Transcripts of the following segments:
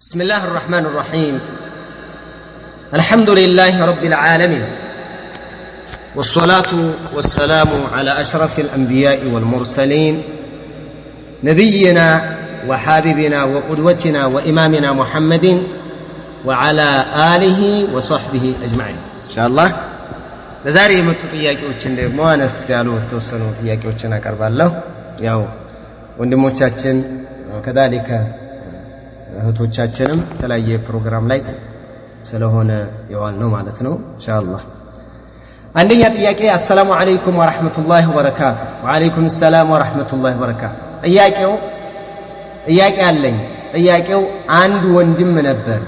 بسم الله الرحمن الرحيم. الحمد لله رب العالمين، والصلاة والسلام على أشرف الأنبياء والمرسلين، نبينا وحبيبنا وقدوتنا وإمامنا محمد وعلى آله وصحبه أجمعين. إن شاء الله ለዛሬ የመጡ ጥያቄዎችን ደግሞ አነስ ያሉ የተወሰኑ ጥያቄዎችን አቀርባለሁ። ያው ወንድሞቻችን ከዛሊከ እህቶቻችንም የተለያየ ፕሮግራም ላይ ስለሆነ የዋልነው ማለት ነው ኢንሻአላህ። አንደኛ ጥያቄ፣ አሰላሙ አለይኩም ወራህመቱላሂ ወበረካቱ። ወአለይኩም ሰላም ወራህመቱላሂ ወበረካቱ። ጥያቄው ጥያቄ አለኝ። ጥያቄው አንድ ወንድም ነበር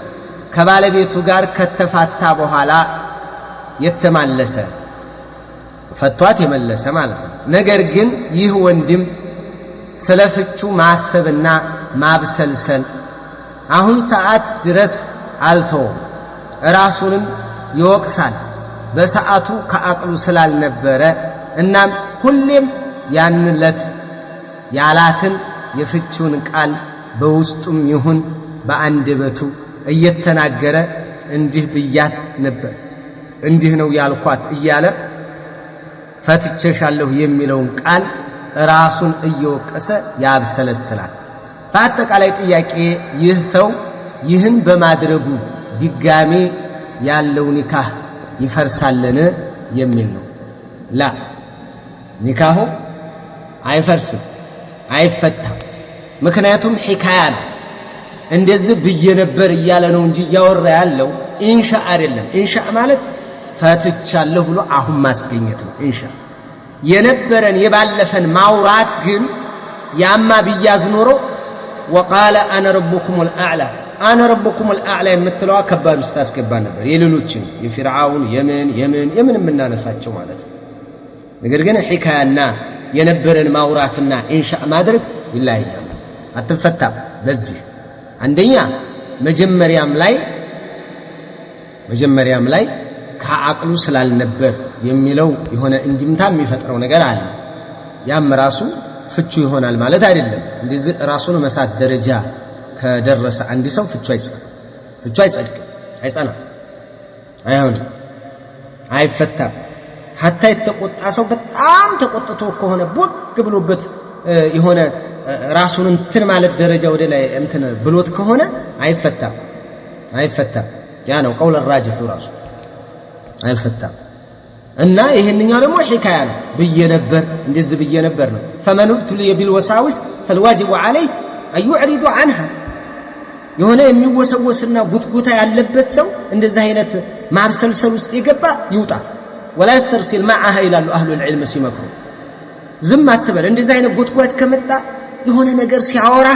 ከባለቤቱ ጋር ከተፋታ በኋላ የተማለሰ፣ ፈቷት የመለሰ ማለት ነው። ነገር ግን ይህ ወንድም ስለ ፍቹ ማሰብና ማብሰልሰል አሁን ሰዓት ድረስ አልተወም። ራሱንም ይወቅሳል በሰዓቱ ከአቅሉ ስላልነበረ። እናም ሁሌም ያን ዕለት ያላትን የፍቺውን ቃል በውስጡም ይሁን በአንደበቱ እየተናገረ እንዲህ ብያት ነበር፣ እንዲህ ነው ያልኳት እያለ ፈትቼሻለሁ የሚለውን ቃል ራሱን እየወቀሰ ያብሰለስላል። በአጠቃላይ ጥያቄ ይህ ሰው ይህን በማድረጉ ድጋሜ ያለው ኒካህ ይፈርሳልን የሚል ነው። ላ፣ ኒካሁ አይፈርስም፣ አይፈታም። ምክንያቱም ሒካያ ነው። እንደዚህ ብዬ ነበር እያለ ነው እንጂ እያወራ ያለው ኢንሻ አይደለም። ኢንሻ ማለት ፈትቻለሁ ብሎ አሁን ማስገኘት ነው ኢንሻ። የነበረን የባለፈን ማውራት ግን ያማ ቢያዝ ኖሮ وقال أنا ربكم الأعلى፣ أنا ربكم الأعلى የምትለዋ ከባድ ውስጥ አስገባ ነበር። የሌሎችን የፊርዓውን የምን የምን የምን የምናነሳቸው ማለት ነው። ነገር ግን ሒካያና የነበረን ማውራትና ኢንሻእ ማድረግ ይለያያሉ። አትፈታም። በዚህ አንደኛ መጀመሪያም ላይ ከአቅሉ ስላልነበር የሚለው የሆነ እንድምታ የሚፈጥረው ነገር አለ። ያም ራሱ ፍቹ ይሆናል ማለት አይደለም። እንደዚህ ራሱን መሳት ደረጃ ከደረሰ አንድ ሰው ፍቹ አይጸናም፣ ፍቹ አይጸድቅም፣ አይጸናም፣ አይሆንም፣ አይፈታም። ሀታ የተቆጣ ሰው በጣም ተቆጥቶ ከሆነ ቦግ ብሎበት የሆነ ራሱን እንትን ማለት ደረጃ ወደ ላይ እንትን ብሎት ከሆነ አይፈታም፣ አይፈታም። ያ ነው ቀውል ራጅሑ፣ ራሱ አይፈታም። እና ይህንኛው ደግሞ ሒካያ ነው። ብዬ ነበር፣ እንደዚህ ብዬ ነበር ነው። فمن ابتلي بالوساوس فالواجب عليه أن يعرض عنها። የሆነ የሚወሰወስና ጉትጉታ ያለበት ሰው እንደዚህ አይነት ማብሰልሰል ውስጥ የገባ ይውጣ። ولا يسترسل معها ይላሉ أهل العلم ሲመክሩ። ዝም አትበል። እንደዚህ አይነት ጎትጓች ከመጣ የሆነ ነገር ሲያወራ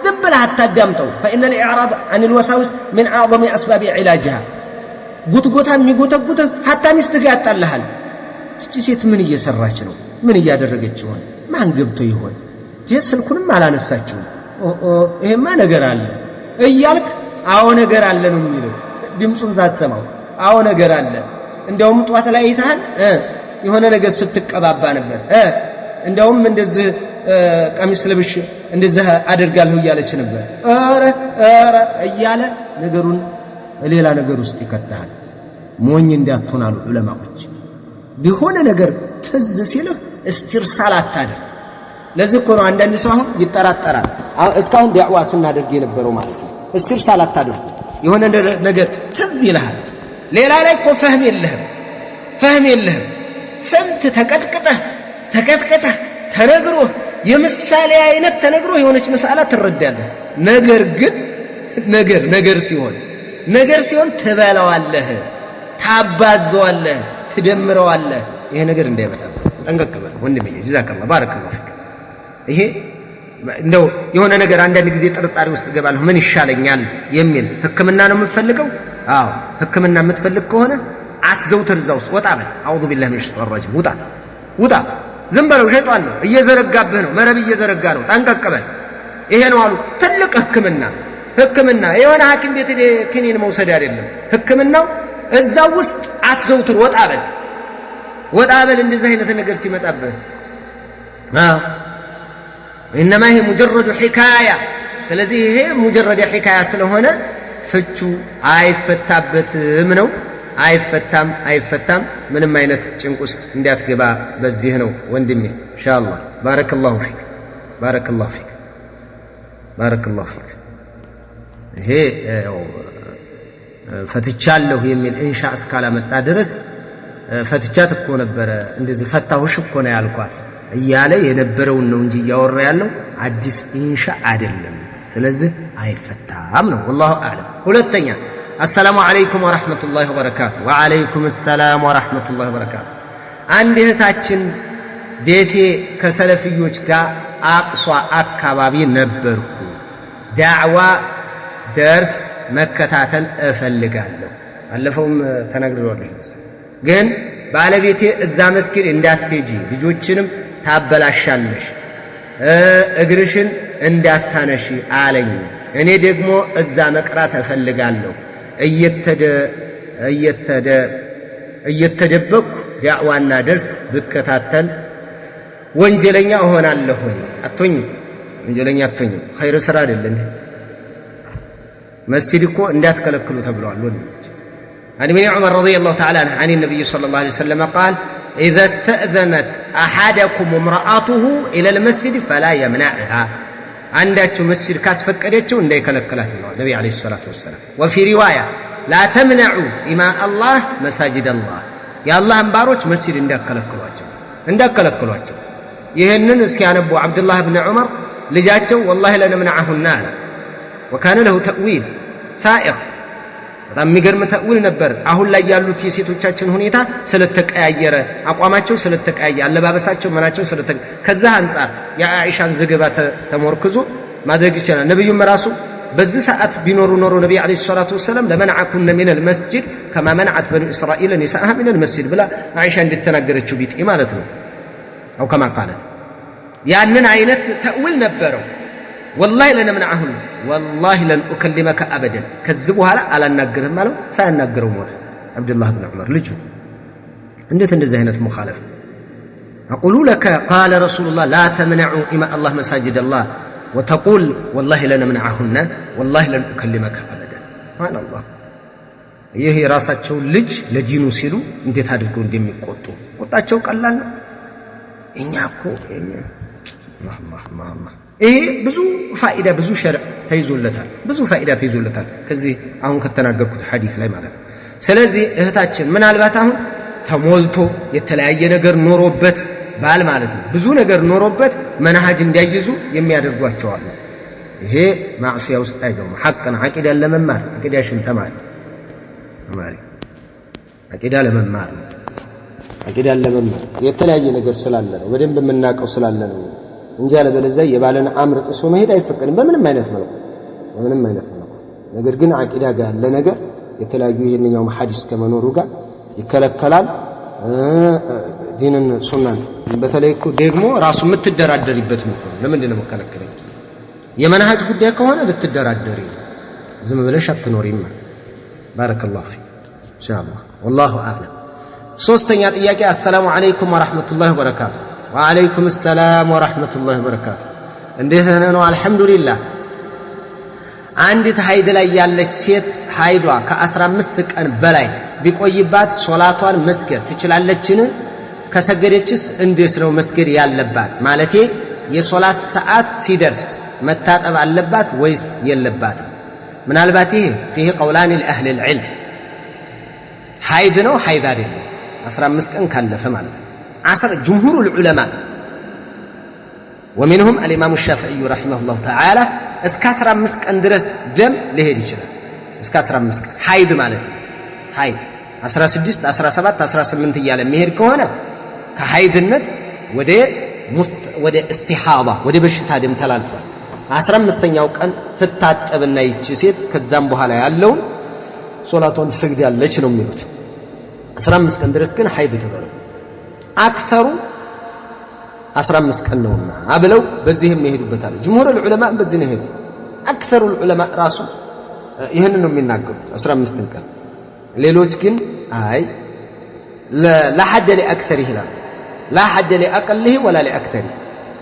ዝም ብለህ አታዳምጠው። فإن الإعراض عن الوساوس من أعظم أسباب علاجها። ጉትጎታ የሚጎተጉትህ ሀታ ሚስትህ ጋር ያጣልሃል። እቺ ሴት ምን እየሰራች ነው? ምን እያደረገች ይሆን? ማን ገብቶ ይሆን? ይህ ስልኩንም አላነሳችውም። ይሄማ ነገር አለ እያልክ፣ አዎ ነገር አለ ነው የሚለው ድምፁን ሳትሰማው። አዎ ነገር አለ። እንደውም ጧት ላይ አይተሃል፣ የሆነ ነገር ስትቀባባ ነበር። እንደውም እንደዚህ ቀሚስ ለብሽ እንደዚህ አደርጋለሁ እያለች ነበር። ኧረ ኧረ እያለ ነገሩን ሌላ ነገር ውስጥ ይከተሃል። ሞኝ እንዳትሆን አሉ ዑለማዎች። የሆነ ነገር ትዝ ሲልህ استرسال አታድርግ። ለዚህ እኮ ነው አንዳንድ ሰው አሁን ይጠራጠራል። እስካሁን ዳዕዋ ስናደርግ የነበረው ማለት ነው። استرسال አታድርጉ። የሆነ ነገር ትዝ ይልሃል። ሌላ ላይ እኮ ፈህም የለህም፣ ፈህም የለህም። ስንት ተቀጥቅጠህ ተቀጥቅጠህ ተነግሮህ የምሳሌ አይነት ተነግሮ የሆነች መስአላ ትረዳለህ። ነገር ግን ነገር ሲሆን ትበላዋለህ፣ ታባዘዋለህ፣ ትደምረዋለህ። ይሄ ነገር እንዳይመጣብህ ጠንቀቅ በል ወንድሜ። جزاك الله، بارك الله فيك። ይሄ እንደው የሆነ ነገር አንዳንድ ጊዜ ጥርጣሬ ውስጥ እገባለሁ፣ ምን ይሻለኛል የሚል ሕክምና ነው የምትፈልገው? አዎ፣ ሕክምና የምትፈልግ ከሆነ አትዘውትር እዛ ውስጥ፣ ወጣ በል። أعوذ بالله من الشيطان الرجيم። ውጣ፣ ውጣ፣ ዝም በለው። ሸይጣን ነው እየዘረጋብህ ነው፣ መረብ እየዘረጋ ነው። ጠንቀቅ በል። ይሄ ነው አሉ ትልቅ ሕክምና። ሕክምና የሆነ ሐኪም ቤት ክኒን መውሰድ አይደለም። ሕክምናው እዛው ውስጥ አትዘውትር፣ ወጣ በል፣ ወጣ በል እንደዚህ አይነት ነገር ሲመጣብህ። إنما هي مجرد حكاية። ስለዚህ ይሄ مجرد حكاية ስለሆነ ፍቹ አይፈታበትም ነው። አይፈታም አይፈታም። ምንም አይነት ጭንቅ ውስጥ እንዳትገባ በዚህ ነው ወንድሜ ኢንሻአላህ። بارك الله فيك بارك الله فيك بارك الله فيك። ይሄ ፈትቻለሁ የሚል ኢንሻ እስካላመጣ ድረስ ፈትቻት እኮ ነበረ እንደዚህ ፈታሁሽ እኮ ነው ያልኳት እያለ የነበረውን ነው እንጂ እያወራ ያለው አዲስ ኢንሻ አይደለም። ስለዚህ አይፈታም ነው። والله أعلم። ሁለተኛ السلام عليكم ورحمة الله وبركاته። وعليكم السلام ورحمة الله وبركاته። አንድ እህታችን ደሴ ከሰለፍዮች ጋር አቅሷ አካባቢ ነበርኩ። ዳዕዋ ደርስ መከታተል እፈልጋለሁ። ባለፈውም ተናግሬዋለሁ መሰለኝ። ግን ባለቤቴ እዛ መስጊድ እንዳትሄጂ፣ ልጆችንም ታበላሻለሽ፣ እግርሽን እንዳታነሺ አለኝ። እኔ ደግሞ እዛ መቅራት እፈልጋለሁ። እየተደበቅኩ ዳዕዋና ደርስ ብከታተል ወንጀለኛ እሆናለሁ ወይ? አትሆኝም። ወንጀለኛ አትሆኝም። ኸይር ስራ አይደል እንዴ? መስጂድ እኮ እንዳትከለክሉ ተብለዋል ወንድሞች። عن ابن عمر رضي الله تعالى عنه عن النبي صلى الله عليه وسلم قال إذا استأذنت أحدكم امرأته إلى المسجد فلا يمنعها። عندك مسجد ካስፈቀደችው እንዳይከለክላት ብለዋል ነብይ عليه الصلاة والسلام። وفي رواية لا تمنعوا إماء الله مساجد الله፣ የአላህን ባሮች መስጂድ እንዳከለክሏቸው እንዳከለክሏቸው። ይህንን ሲያነቡ ዓብዱላህ ብን ዑመር ልጃቸው والله لنمنعهن አለ። وكان له تأويل سائغ፣ በጣም የሚገርም تأويل ነበር። አሁን ላይ ያሉት የሴቶቻችን ሁኔታ ስለተቀያየረ፣ አቋማቸው ስለተቀያየረ፣ አለባበሳቸው ምናቸው ከዛ አንጻር የአኢሻን ዘገባ ተሞርክዞ ማድረግ ይቻላል። ነብዩም ራሱ በዚህ ሰዓት ቢኖሩ ኖሮ ነብይ عليه الصلاة والسلام لمنعكن من المسجد كما منعت بنو إسرائيل نساءها من المسجد ብላ አይሻ እንድትናገረችው ቢጤ ማለት ነው። أو كما قالت ያንን አይነት تأويل ነበረው። والله لنمنعهن والله لن أكلمك أبدا፣ ከዚህ በኋላ አላናግርህም አለው። ሳያናግረው ሞተ ዓብዱላህ ብን ዑመር ልጁ። እንዴት እንደዚህ አይነት مخالف? أقول لك قال رسول الله لا تمنعوا إماء الله مساجد الله وتقول والله لنمنعهن والله لن أكلمك أبدا። سبحان الله። ይህ የራሳቸውን ልጅ ለዲኑ ሲሉ እንዴት አድርገው እንደሚቆጡ ቁጣቸው ቀላል ነው። እኛ እኮ ይሄ ብዙ ፋኢዳ ብዙ ሸርዕ ተይዞለታል። ብዙ ፋኢዳ ተይዞለታል ከዚህ አሁን ከተናገርኩት ሐዲስ ላይ ማለት ነው። ስለዚህ እህታችን ምናልባት አሁን ተሞልቶ የተለያየ ነገር ኖሮበት ባል ማለት ነው ብዙ ነገር ኖሮበት መናሃጅ እንዲያይዙ የሚያደርጓቸው አሉ። ይሄ ማዕሲያ ውስጥ አይገቡም። ሐቅን አቂዳን ለመማር አቂዳሽን ተማሪ ተማሪ አቂዳ ለመማር ነው። አቂዳን ለመማር የተለያየ ነገር ስላለ ነው፣ በደንብ የምናውቀው ስላለ ነው እንጂ አለበለዚያ የባለን አምር ጥሶ መሄድ አይፈቀድም በምንም አይነት መልኩ በምንም አይነት መልኩ። ነገር ግን አቂዳ ጋር ያለ ነገር የተለያዩ ይሄንኛውም ሐዲስ ከመኖሩ ጋር ይከለከላል። ዲንን ሱናን በተለይ እኮ ደግሞ ራሱ የምትደራደሪበት ነው። ለምንድን ነው መከለከለኝ? የመንሃጅ ጉዳይ ከሆነ ልትደራደሪ ዝም ብለሽ አትኖሪም። بارك الله فيك ኢንሻአላህ والله أعلم። ሶስተኛ ጥያቄ السلام عليكم ورحمة الله وبركاته። وعليكم السلام ورحمة الله وبركاته። እንዴት ነው? አልহামዱሊላህ። አንዲት ሀይድ ላይ ያለች ሴት ሀይዷ ከ15 ቀን በላይ ቢቆይባት ሶላቷን መስገድ ትችላለችን? ከሰገደችስ እንዴት ነው መስገድ ያለባት? ማለቴ የሶላት ሰዓት ሲደርስ መታጠብ አለባት ወይስ የለባትም? ምናልባት ይሄ فيه قولان لأهل العلم። ሀይድ ነው ሀይድ አይደለም 15 ቀን ካለፈ ማለት ነው። جمهور العلماء ومنهم الإمام الشافعي رحمه الله تعالى እስከ 15 ቀን ድረስ ደም ሊሄድ ይችላል። እስከ 15 ቀን ሀይድ ማለት ነው። ሀይድ 16 17 18 እያለ የሚሄድ ከሆነ ከሀይድነት ወደ እስቲሃባ ወደ በሽታ ደም ተላልፏል። 15ኛው ቀን ትታጠብና ይቺ ሴት ከዛም በኋላ ያለውን ሶላቷን ትሰግዳለች ነው የሚሉት። 15 ቀን ድረስ ግን ሀይድ ተበለው أكثر 15 ቀን ነውና ብለው በዚህም ይሄዱበታል። جمهور العلماء በዚህ ነው ይሄዱ። أكثر العلماء ራሱ ይሄንን ነው የሚናገሩት 15 ቀን። ሌሎች ግን አይ لا حد لأكثره ይላል። لا حد لأقله ولا لأكثره።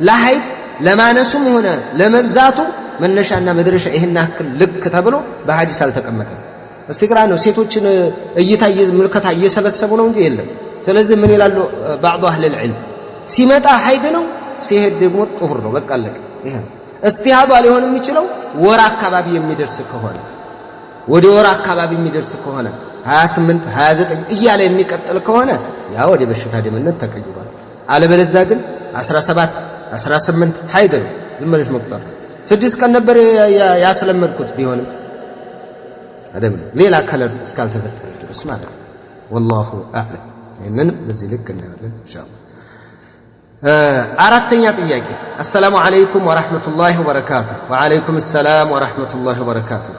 ለሀይድ ለማነሱም ሆነ ለመብዛቱ መነሻና መድረሻ ይሄን ያክል ልክ ተብሎ በሐዲስ አልተቀመጠም። እስቲቅራ ነው ሴቶችን እይታ ምልከታ እየሰበሰቡ ነው እንጂ የለም። ስለዚህ ምን ይላሉ بعض اهل العلم ሲመጣ ሐይድ ነው ሲሄድ ደግሞ ጡሁር ነው። በቃ አለቀ። ይሄ እስቲሃዷ ሊሆን የሚችለው ወር አካባቢ የሚደርስ ከሆነ ወደ ወር አካባቢ የሚደርስ ከሆነ 28 29 እያለ የሚቀጥል ከሆነ ያ ወደ በሽታ ደምነት ተቀይሯል። አለበለዚያ ግን 17 18 ሐይድ ነው። ዝም ብለሽ መቁጠር 6 ቀን ነበር ያስለመድኩት ቢሆንም አደም ሌላ color እስካልተፈጠረ ድረስ ማለት ነው። والله أعلم። ይህንን በዚህ ልክ እናያለን ኢንሻአላህ። አራተኛ ጥያቄ السلام عليكم ورحمة الله وبركاته። وعليكم السلام ورحمة الله وبركاته።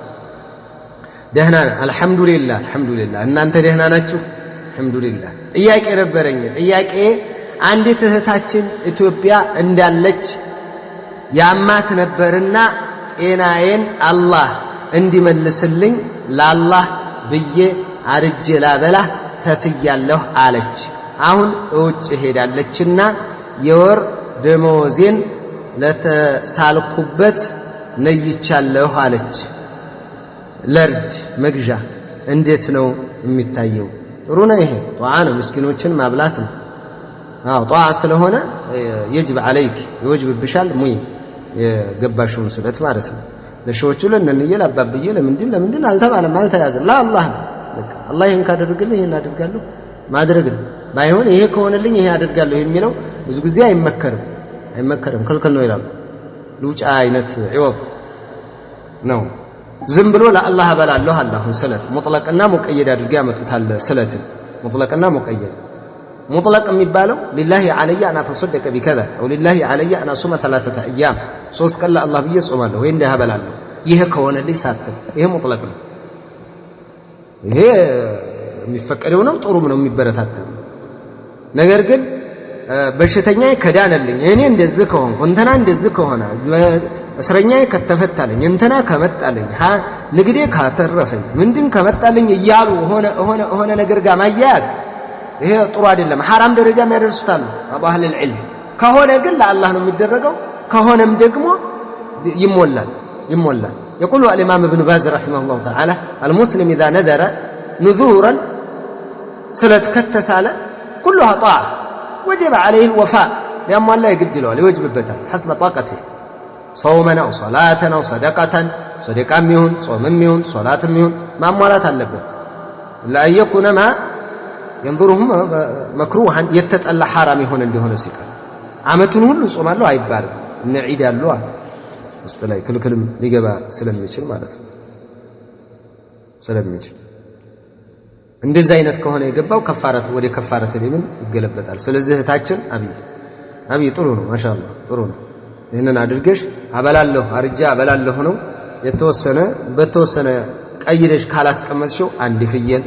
ደህና አልሐምዱሊላህ አልሐምዱሊላህ። እናንተ ደህና ናችሁ? አልሐምዱሊላህ። ጥያቄ ነበረኝ። ጥያቄ አንዲት እህታችን ኢትዮጵያ እንዳለች ያማት ነበርና ጤናዬን አላህ እንዲመልስልኝ ለአላህ ብዬ አርጄ ላበላ ተስያለሁ አለች። አሁን እውጭ ሄዳለችና የወር ደመወዜን ለተሳልኩበት ነይቻለሁ አለች። ለርድ መግዣ እንዴት ነው የሚታየው? ጥሩ ነው። ይሄ ጧዓ ነው፣ ምስኪኖችን ማብላት ነው። አዎ ጧዓ ስለሆነ የጅብ አለይክ ይወጅብብሻል። ሙይ የገባሽውን ስለት ማለት ነው። ለሺዎቹ ለነንየ ለአባብዬ ለምንድን ለምንድን አልተባለም፣ አልተያዘም። ለአላህ ነው። በቃ አላህ ይሄን ካደረገልኝ ይሄን አደርጋለሁ ማድረግ ነው። ባይሆን ይሄ ከሆነልኝ ይሄ አደርጋለሁ የሚለው ብዙ ጊዜ አይመከርም፣ አይመከርም፣ ክልክል ነው ይላሉ። ሉጫ አይነት ዒወጥ ነው። ዝም ብሎ ለአላህ እበላለሁ አለ። አሁን ስለት ሙጥለቅና ሙቀየድ አድርገው ያመጡታል። ስለትን ሙጥለቅና ሙቀየድ። ሙጥለቅ የሚባለው ሊላሂ ዐለየ አን አተሰደቀ ቢከዛ አው ሊላሂ ዐለየ አን አሱመ 3 አያም፣ 3 ቀን ለአላህ ብዬ ጾማለሁ ወይ እንዲህ እበላለሁ፣ ይሄ ከሆነልኝ ሳትል፣ ይሄ ሙጥለቅ ነው። ይሄ የሚፈቀደው ነው፣ ጥሩም ነው፣ የሚበረታታ ነው። ነገር ግን በሽተኛዬ ከዳነልኝ፣ እኔ እንደዚህ ከሆንኩ፣ እንትና እንደዚህ ከሆነ፣ እስረኛዬ ከተፈታልኝ፣ እንትና ከመጣልኝ፣ ንግዴ ካተረፈኝ፣ ምንድን ከመጣልኝ እያሉ ሆነ ሆነ ሆነ ነገር ጋር ማያያዝ ይሄ ጥሩ አይደለም። ሐራም ደረጃም ያደርሱታል አህል العلم። ከሆነ ግን ለአላህ ነው የሚደረገው። ከሆነም ደግሞ ይሞላል ይሞላል። يقول الإمام ابن باز رحمه الله تعالى المسلم إذا نذر نذورا سلت كتسالة كلها طاعة وجب عليه الوفاء لأن الله يقدله يوجب بته حسب طاقته صوما أو صلاة أو صدقة صدقة ميهون صوم ميهون صلاة ميهون ما أموالات اللبه لا يكون ما ينظرهم مكروها يتتألى حرام يهون اللي هون سيكا عمتن هلو صوم الله عيبار إن عيد الله ውስጥ ላይ ክልክልም ሊገባ ስለሚችል ማለት ነው። ስለሚችል እንደዚህ አይነት ከሆነ የገባው ከፋረት ወደ ከፋረት ለምን ይገለበጣል። ስለዚህ እህታችን አብይ አብይ ጥሩ ነው፣ ማሻአላህ ጥሩ ነው። ይህንን አድርገሽ አበላለሁ አርጃ አበላለሁ ነው የተወሰነ በተወሰነ ቀይደሽ ካላስቀመጥሽው አንድ ፍየል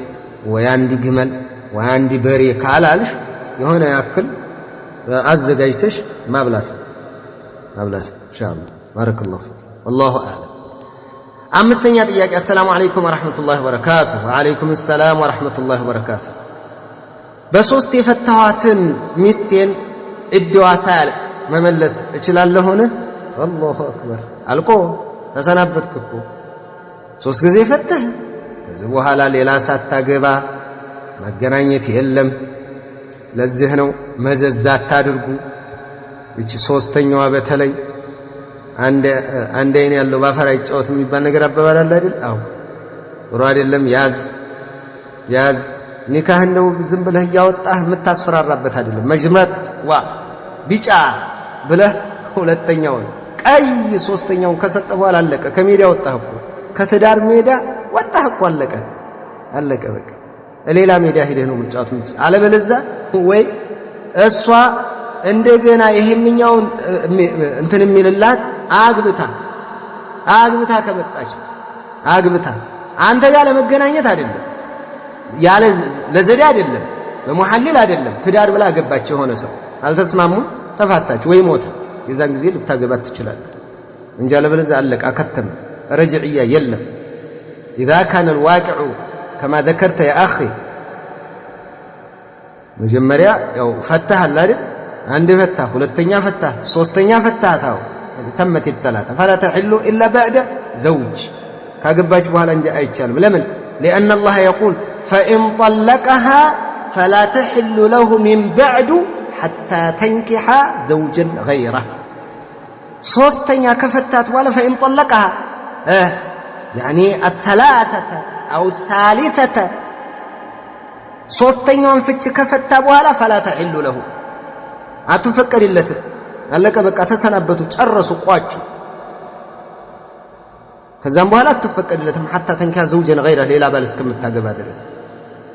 ወይ አንድ ግመል ወይ አንድ በሬ ካላልሽ የሆነ ያክል አዘጋጅተሽ ማብላት ማብላት ኢንሻአላህ። بارك الله فيك والله أعلم። አምስተኛ ጥያቄ السلام عليكم ورحمة الله وبركاته። وعليكم السلام ورحمة الله وبركاته። በሶስት የፈታኋትን ሚስቴን እድዋ ሳያልቅ መመለስ እችላለሁን? الله أكبر። አልቆ ተሰናበትክ እኮ 3 ጊዜ ፈተህ። ከዚህ በኋላ ሌላ ሳታገባ መገናኘት የለም። ለዚህ ነው መዘዝ አታድርጉ። እቺ ሶስተኛዋ በተለይ አንድ አይን ያለው ባፈር አይጫወትም የሚባል ነገር አባባል አለ አይደል? አዎ ጥሩ አይደለም። ያዝ ያዝ ኒካህ ነው ዝም ብለህ እያወጣህ የምታስፈራራበት አይደለም። መጅመጥ ዋ ቢጫ ብለህ ሁለተኛውን ቀይ ሶስተኛውን ከሰጠ በኋላ አለቀ። ከሜዳ ወጣህ እኮ ከትዳር ሜዳ ወጣህ እኮ አለቀ አለቀ በቃ። ሌላ ሜዳ ሄደህ ነው መጫወት የምትችል። አለበለዚያ ወይ እሷ እንደገና ይሄንኛውን እንትን የሚልላት አግብታ አግብታ ከመጣች አግብታ አንተ ጋር ለመገናኘት አይደለም፣ ያለ ለዘዴ አይደለም፣ በሙሐሊል አይደለም፣ ትዳር ብላ አገባች። የሆነ ሰው አልተስማሙም፣ ተፋታች ወይ ሞተ፣ የዛን ጊዜ ልታገባት ትችላለህ እንጂ አለበለዚያ አለቀ፣ አከተመ። ረጅዕያ የለም። إذا كان الواقع كما ذكرت يا أخي መጀመሪያ ያው ፈታህ አለ አይደል? አንድ ፈታህ፣ ሁለተኛ ፈታህ፣ ሶስተኛ ፈታህ። ታው تمت الثلاثة فلا تحل إلا بعد زوج ካገባች በኋላ እንጂ አይቻልም። ለምን? لأن الله يقول فإن طلقها فلا تحل له من بعد حتى تنكح زوجا غيره ሶስተኛ ከፈታት በኋላ فإن طلقها يعني الثلاثة أو الثالثة ሶስተኛውን ፍች ከፈታ በኋላ فلا تحل له አትፈቀድለትም። አለቀ በቃ ተሰናበቱ፣ ጨረሱ፣ ቋጩ። ከዛም በኋላ አትፈቀድለትም حتى تنكح زوجا غيره ሌላ ባል እስከምታገባ ድረስ።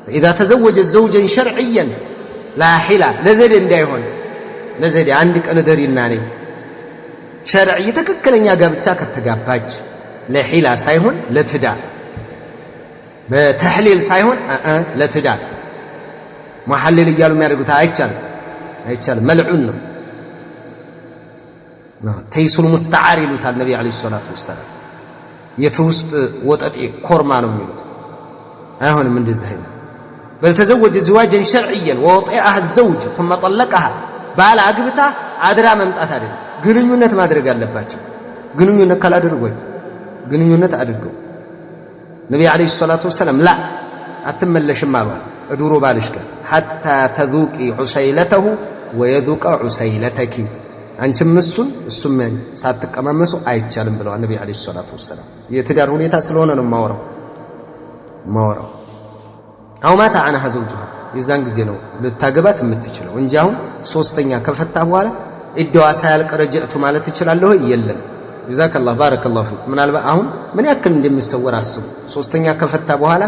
إذا تزوجت زوجا شرعيا لا حيلة ለዘዴ እንዳይሆን ለዘዴ አንድ ቀን እደሪና ነኝ ሸርዒ ትክክለኛ ጋብቻ ከተጋባች ለሒላ ሳይሆን ለትዳር በተሕሊል ሳይሆን ለትዳር መሐልል እያሉ የሚያደርጉት አይቻልም፣ አይቻልም፣ መልዑን ነው። ተይሱል ሙስተዓር ይሉታል ነቢ ዓለይሂ ሰላቱ ወሰላም። የትውስጥ ወጠጤ ኮርማ ነው የሚሉት። አይሆንም እንደዚህ አይነት። بل تزوج زواجا شرعيا ووطئها الزوج ثم طلقها ባል አግብታ አድራ መምጣት አይደለም፣ ግንኙነት ማድረግ አለባቸው። ግንኙነት ካላደረጉት ግንኙነት አድርገው ነቢ ዓለይሂ ሰላቱ ወሰላም ላ አትመለሽም አሏት እዱሮ ባልሽ ጋር حتى تذوقي عسيلته ويذوق عسيلتك አንቺም እሱን እሱም ሳትቀማመሱ አይቻልም ብለዋል ነቢ ዓለይሂ ሰላቱ ወሰላም። የትዳር ሁኔታ ስለሆነ ነው የማወራው። አው ማታ ዐንሃ ዘውጁሃ የዛን ጊዜ ነው ልታገባት የምትችለው እንጂ አሁን ሶስተኛ ከፈታ በኋላ ኢዳዋ ሳያልቅ ረጅዕቱ ማለት እችላለሁ የለም። ጀዛከላህ ባረከላሁ ፊክ። ምናልባት አሁን ምን ያክል እንደሚሰወር አስቡ። ሶስተኛ ከፈታ በኋላ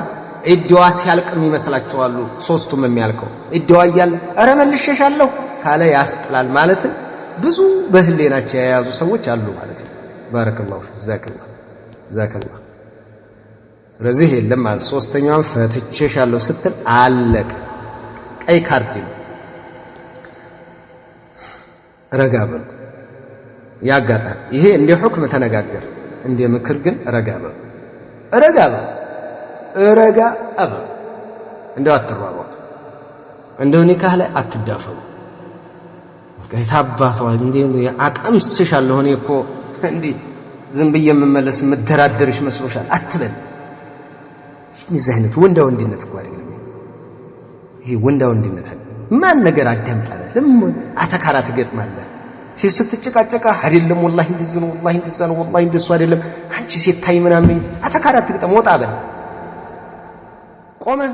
ኢዳዋ ሲያልቅ የሚመስላቸዋሉ። ሶስቱም የሚያልቀው ኢዳዋ እያለ ኧረ መልሼሻለሁ ካለ ያስጥላል ማለት ብዙ በህሌናቸው የያዙ ሰዎች አሉ ማለት ነው። ባረከላሁ ፊክ ጀዛከላህ ጀዛከላህ። ስለዚህ የለም ማለት ሶስተኛዋን ፈትቼሻለሁ ስትል አለቀ፣ ቀይ ካርድ ነው። ረጋ በሉ። ያጋጣም ይሄ እንደ ሁክም ተነጋገር፣ እንደ ምክር ግን ረጋ በሉ፣ ረጋ በሉ፣ ረጋ በሉ። እንደው አትሯሯጡ፣ እንደው ኒካህ ላይ አትዳፈሩ። የታባቷ እንዴ አቀምስሻለሁ እኔ እኮ እንዲህ ዝም ብዬ የምመለስ የምደራደርሽ መስሎሻል አትበል። እንደዚህ አይነት ወንዳ ወንድነት እኮ አይደለም ይሄ፣ ወንዳ ወንድነት አይደለም። ማን ነገር አዳምጣለህ? ለምን አተካራ ትገጥማለህ? ሴት ስትጨቃጨቃ አይደለም ወላሂ እንደዚህ ነው፣ ወላሂ እንደዛ ነው፣ ወላሂ እንደሱ አይደለም፣ አንቺ ሴት ታይ ምናምን አተካራ ትግጠም። ወጣ በል ቆመህ